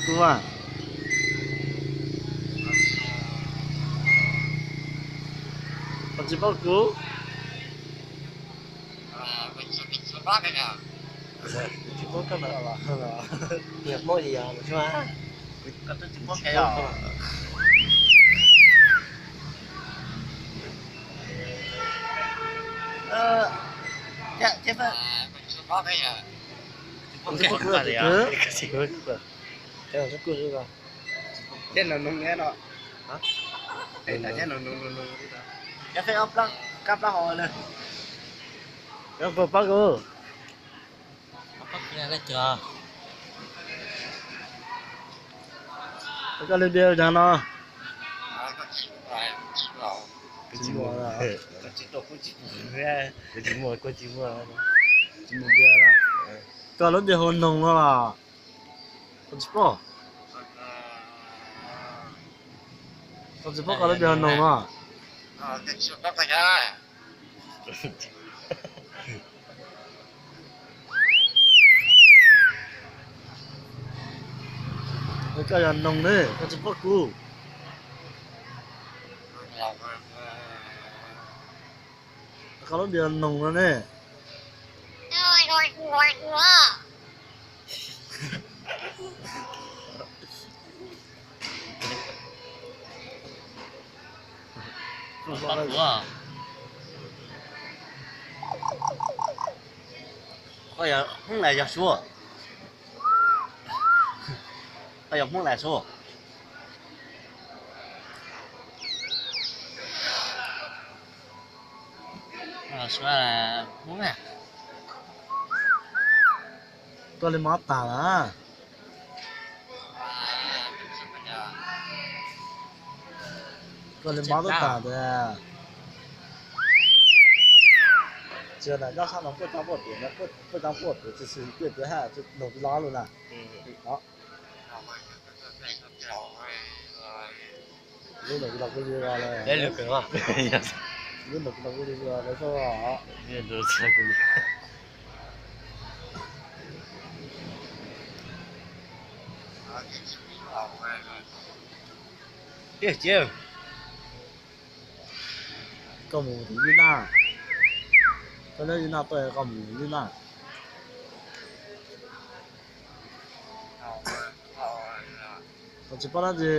Kuv mas, koj tsis paub kuv. Tsis paub koj mas, niag Hmoob li yog mas, koj twb tsis paub koj. Thiab no noo no, thiab no noo noo, thiab feb ob plab kab plab hau na. Yog puas pab kuv? Koj lub npe hu cas no? Kuv tsis muaj, kuv tsis muaj, kuv tsis muaj, tsis muaj npe. Koj lub npe hu Noog no los? Koj tsis paub? Koj tsis paub koj lub npe hu Noog no? Koj yog Noog ne, koj tsis paub kuv. Koj lub npe Noog no ne. Koj yog Hmoob los yog Suav? Koj yog Hmoob los Suav? Suav, Hmoob na. Koj li mob tas lawm. Koj li mob twb tas tiag. Tsis yog ntawm koj sab no puaj coob puaj pem, puaj coob puaj pem tsis xwm tiag tiag hab, noog tsis los lawm na. Lub no kuj los kuj li los lawm. Lub no kuj los kuj li los lawm xwb os. Tiag tiag. Koj mus tim Vib Naj, koj nyob Vib Naj tuaj koj mus Vib Naj. Koj tsis paub dab tsi.